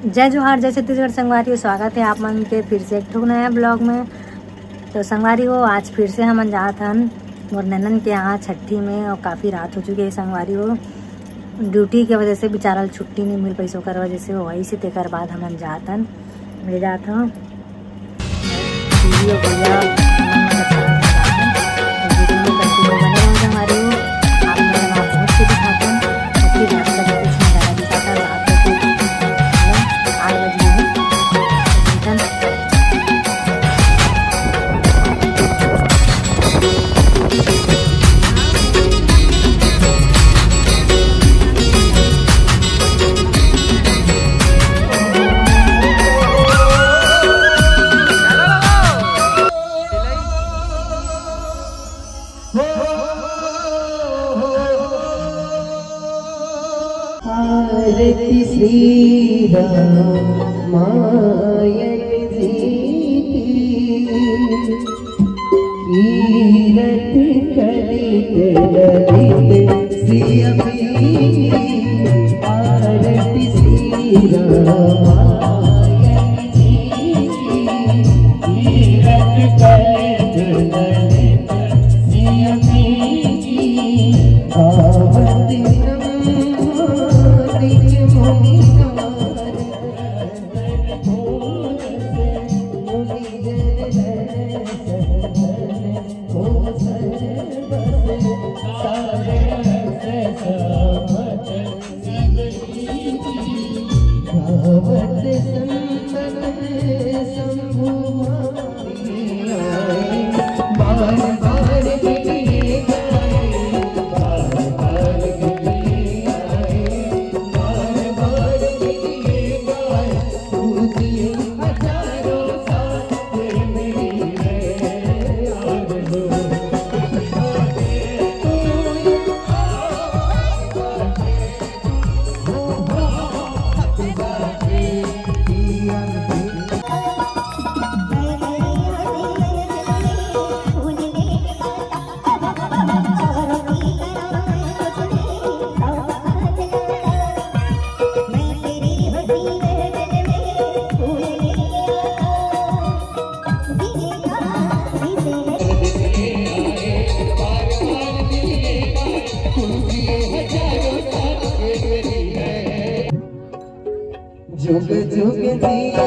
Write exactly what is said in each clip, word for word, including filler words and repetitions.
जय जोहार, जय छत्तीसगढ़ संगवारी हो, स्वागत है आप मन के फिर से एक ठो नया ब्लॉग में। तो संगवारी हो, आज फिर से हमन जात हन मोर ननन के यहाँ छट्ठी में, और काफ़ी रात हो चुकी है संगवारी हो। ड्यूटी के वजह से बेचारा ल छुट्टी नहीं मिल पाइस, ओकर वजह से वही से तेकर बाद हमन जात हन, ले जात हन। वीडियो बढ़िया, वीडियो में कंटिन्यू बने रहो हमारे। आप लोग, आप बहुत कुछ दिखाते हैं, अच्छी बात लगे, कुछ नजारा दिखाता है रात को। आठ बजे है। आरती श्री रामायण जी की। कीरत कलित ललित सिय की। आरती श्री रामायण जी की। कीरत कलित ललित सिय की। आवत ब्रह्मादि मुनि नारद। जुग जुग जियो।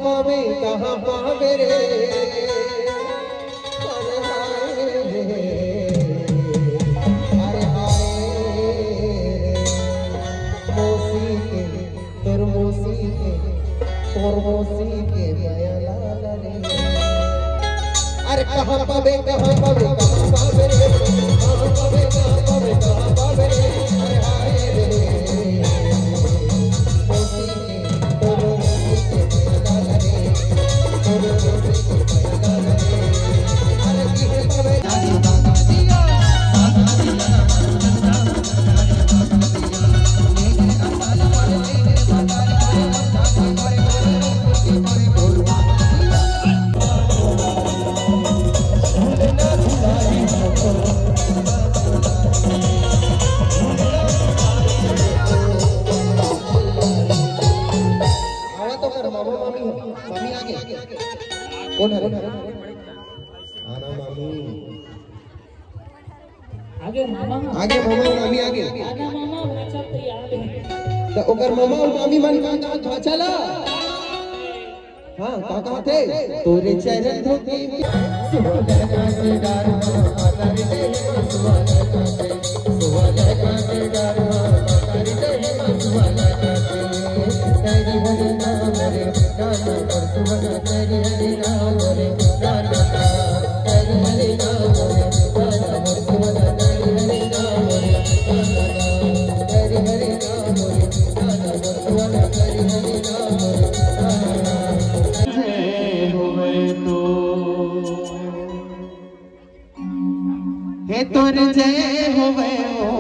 पावे कहाँ पावे रे, अरे हाय रे, अरे हाय रे, मौसी के, तोर मौसी के, तोर मौसी के मया लाल रे। अरे कहाँ पावे, कहाँ पावे, कहाँ पावे रे, कहाँ पावे, कहाँ पावे, कहाँ पावे रे, अरे हाय रे। आवा तो कर मामा मामी है, मामी आगे। कौन है रे? आना मामी। आगे मामा। आगे मामा, मामी आगे। आना मामा, नाचा तैयार है। तो ओकर मामा और मामी मन का का भाचा ला? हाँ, का कहा थे? तोरे चरण धोती। हे तोर जय होवे हो,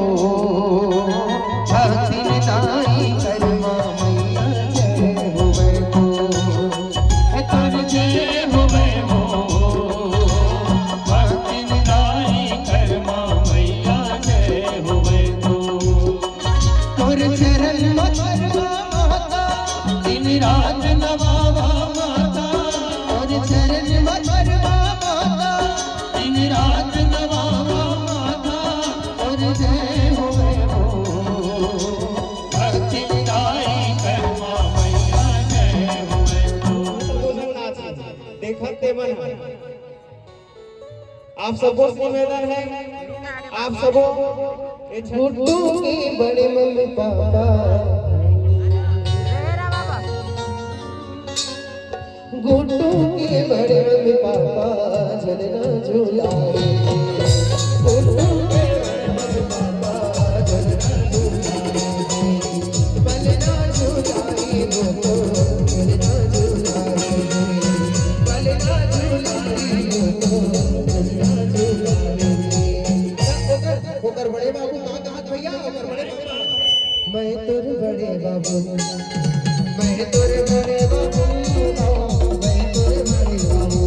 भक्तिन दाई करमा मैया जय होवे हो। हे तोर जय होवे हो, भक्तिन दाई करमा मैया जय होवे हो। तोर चरण म परवा माता, दिन रात नवावा माता। तोर चरण म परवा माता, दिन रात नवावा माता। तोर जय होवे हो, भक्ति दाई करमा मैया जय होवे हो। देखत ते मन आप सबो से निवेदन है, आप सबो गुड्डू के बड़े मम्मी पापा, गुड्डू के बड़े मम्मी पापा झुलना झूला रे। गुड्डू के बड़े मम्मी पापा झुलना झूला रे। ओकर बड़े बाबू का कहत भैया, ओकर बड़े बाबू। मैं तोर बड़े बाबू, मैं तोर बड़े बाबू, मैं तोर बड़े बाबू,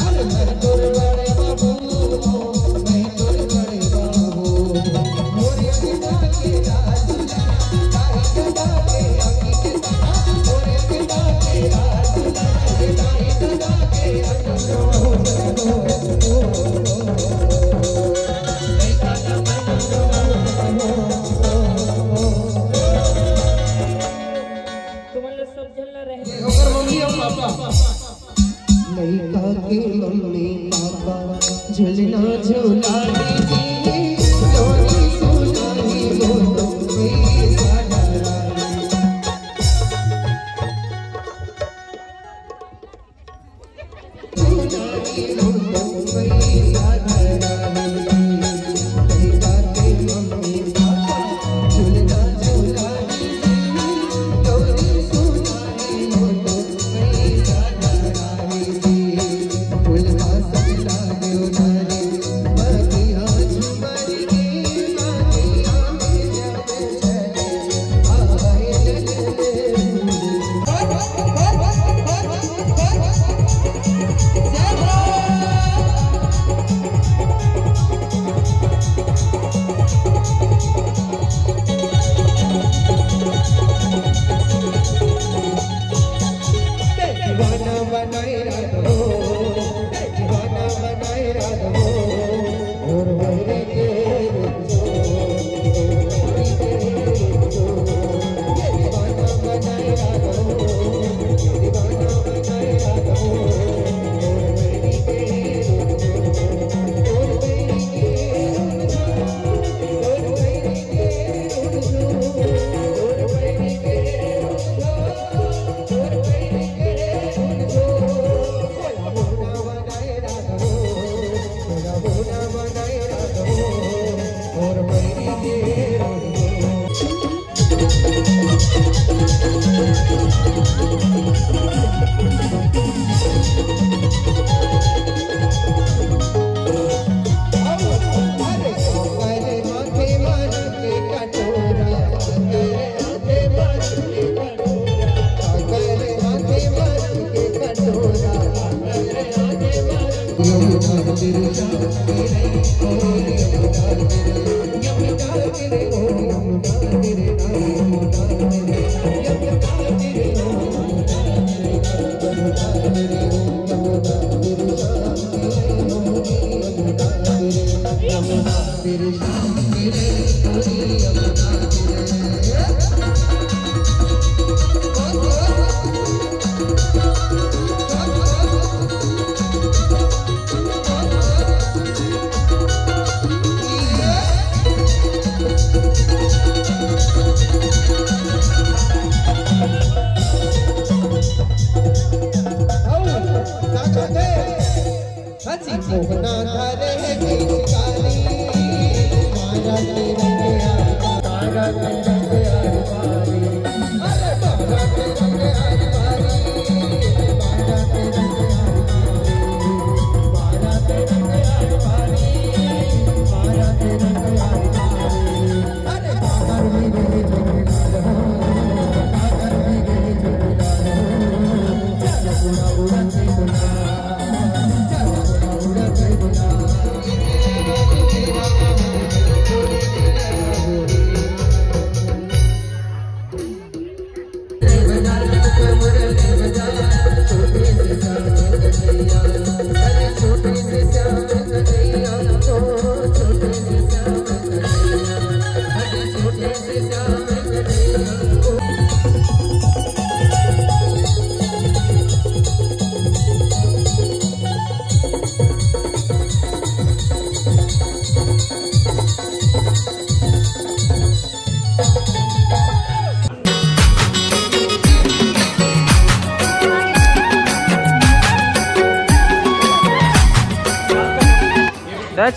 अरे मैं तोर बड़े बाबू, मैं तोर बड़े बाबू। तुमन ला सब झन ला रहे। ओकर मम्मी अउ पापा। लइका के मम्मी पापा झुलना झुला दीजिए, लोरी सुनाई बोलो भैया।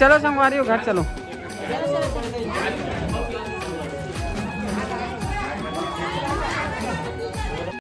चलो संगवारी हो, घर चलो।